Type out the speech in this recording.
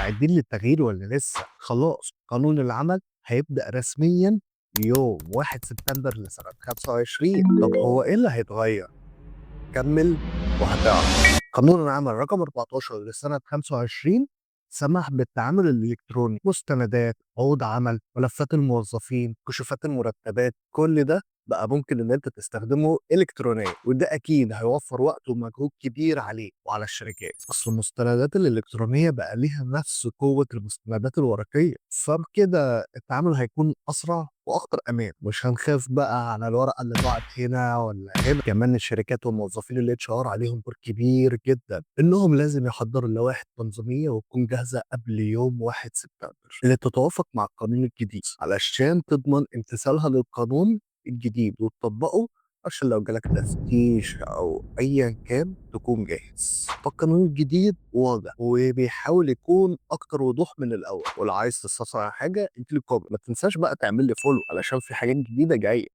مستعدين للتغيير ولا لسه؟ خلاص، قانون العمل هيبدأ رسميا يوم 1 سبتمبر لسنة 25. طب هو ايه اللي هيتغير؟ كمل وهتعرف. قانون العمل رقم 14 لسنة 25 سمح بالتعامل الإلكتروني، مستندات، عقود عمل، ملفات الموظفين، كشوفات المرتبات، كل ده بقى ممكن إن أنت تستخدمه إلكترونيا، وده أكيد هيوفر وقت ومجهود كبير عليك وعلى الشركات. أصل المستندات الإلكترونية بقى ليها نفس قوة المستندات الورقية، فبكده التعامل هيكون أسرع وأكتر أمان، مش هنخاف بقى على الورقة اللي ضاعت هنا ولا هنا. كمان الشركات والموظفين ال HR عليهم دور كبير جدا، إنهم لازم يحضروا اللوائح التنظيمية وتكون جاهزة قبل يوم 1 سبتمبر اللي تتوافق مع القانون الجديد، علشان تضمن امتثالها للقانون الجديد وتطبقه، عشان لو جالك تفتيش أو أيا كان تكون جاهز. فالقانون الجديد واضح وبيحاول يكون أكتر وضوح من الأول. ولو عايز تستفسر على حاجة اكتب لي comment. ما تنساش بقى تعمل لي follow علشان في حاجات جديدة جاية.